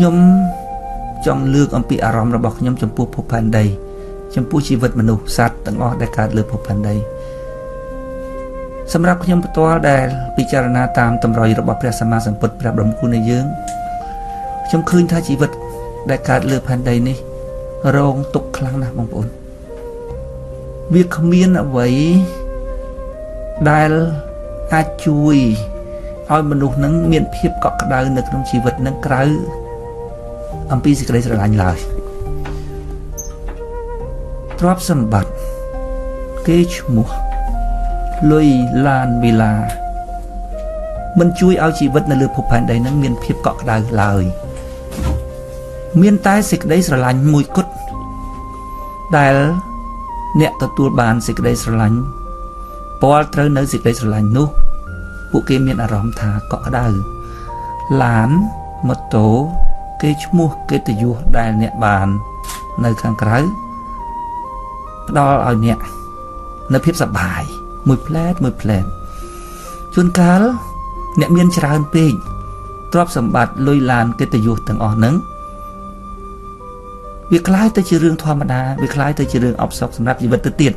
ខ្ញុំចង់លើកអំពីអារម្មណ៍របស់ខ្ញុំចំពោះភពផែនដីចំពោះជីវិតមនុស្សសត្វទាំងអស់ដែលកើតលើភពផែនដីសម្រាប់ខ្ញុំផ្ទាល់ដែលពិចារណាតាមតម្រុយរបស់ព្រះសម្មាសម្ពុទ្ធព្រះបរមគ្រូនៃយើងខ្ញុំឃើញថាជីវិតដែលកើតលើផែនដីនេះរងទុក្ខខ្លាំងណាស់បងប្អូនវាគ្មានអ្វីដែលអាចជួយឲ្យមនុស្សនឹងមានភាពកក់ក្ដៅនៅក្នុងជីវិតនឹងក្រៅអំពីសេចក្តីស្រឡាញ់ឡើយទ្រព្យសម្បត្តិគេឈ្មោះលុយឡានវីឡាមិនជួយឲ្យជីវិតនៅលើភពផែនដីនឹងមានភាពកក់ក្ដៅឡើយមានតែសេចក្តីស្រឡាញ់មួយគត់ដែលអ្នកទទួលបានសេចក្តីស្រឡាញ់ពាល់ត្រូវនៅសេចក្តីស្រឡាញ់នោះពួកគេមានអារម្មណ៍ថាកក់ក្ដៅឡានម៉ូតូគេឈ្មោះកិត្តិយសដែលអ្នកបាននៅខាងក្រៅផ្ដល់ឲ្យអ្នកនៅភាពសប្បាយមួយផ្លែតមួយផ្លែតជួនកាលអ្នកមានច្រើនពេកទ្រព្យសម្បត្តិលុយឡានកិត្តិយសទាំងអស់ហ្នឹងវាคล้ายទៅជារឿងធម្មតាវាคล้ายទៅជារឿងអផ្សុកសម្រាប់ជីវិតទៅទៀត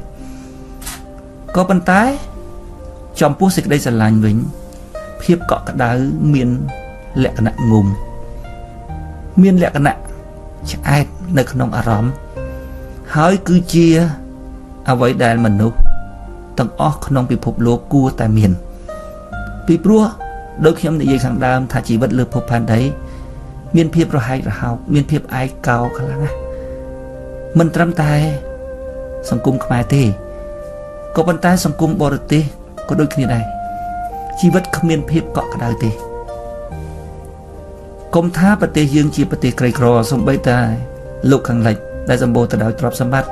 ក៏ប៉ុន្តែចំពោះសេចក្តីស្រឡាញ់វិញភាពកក់ក្ដៅមានលក្ខណៈងុំមានលក្ខណៈឆ្អែតនៅក្នុងអារម្មណ៍ហើយគឺជាអ្វីដែលមនុស្សទាំងអស់ក្នុងពិភពលោកគួរតែមានពីព្រោះដូចខ្ញុំនិយាយខាងដើមថាជីវិតលើភពផែនដីមានភាពរហែករហោកមានភាពឯកោខ្លាំងណាស់មិនត្រឹមតែសង្គមខ្មែរទេក៏ប៉ុន្តែសង្គមបរទេសក៏ដូចគ្នាដែរជីវិតគ្មានភាពកក់ក្ដៅទេកុំថាប្រទេសយើងជាប្រទេសក្រីក្រសូម្បីតែលោកខាងលិចដែលសម្បូរទៅដោយទ្រព្យសម្បត្តិ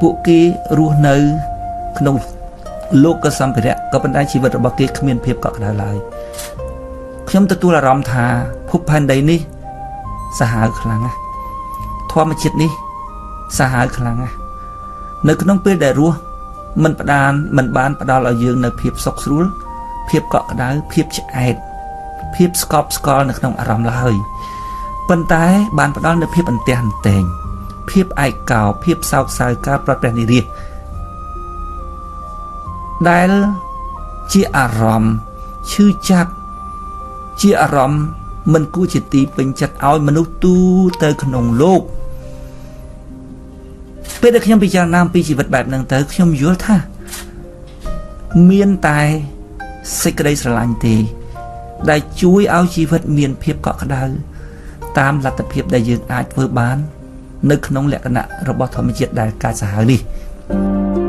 ពួកគេរស់នៅក្នុងលោកសម្ភារៈក៏ប៉ុន្តែជីវិតរបស់គេគ្មានភាពកក់ក្ដៅឡើយខ្ញុំទទួលអារម្មណ៍ថាភពផែនដីនេះសាហាវខ្លាំងណាស់ធម្មជាតិនេះសាហាវខ្លាំងណាស់នៅក្នុងពេលដែលរស់មិនផ្ដានមិនបានផ្ដល់ឲ្យយើងនៅភាពសុខស្រួលភាពកក់ក្ដៅភាពឆ្អែតភាពស្កប់ស្កល់នៅក្នុងអារម្មណ៍ឡើយប៉ុន្តែបានផ្ដល់នូវភាពអន្ទះអន្ទែងភាពឯកោភាពសោកសៅការប្រត់ព្រះនិរាសដែលជាអារម្មណ៍ឈឺចាប់ជាអារម្មណ៍មិនគួរជាទីពេញចិត្តឲ្យមនុស្សទូទៅក្នុងលោកពេលដែលខ្ញុំពិចារណាអំពីជីវិតបែបហ្នឹងទៅខ្ញុំយល់ថាមានតែសេចក្តីស្រឡាញ់ទេដែលជួយឲ្យជីវិតមានភាពកក់ក្ដៅតាមលទ្ធភាពដែលយើងអាចធ្វើបាននៅក្នុងលក្ខណៈរបស់ធម្មជាតិដែលកាចសាហាវនេះ។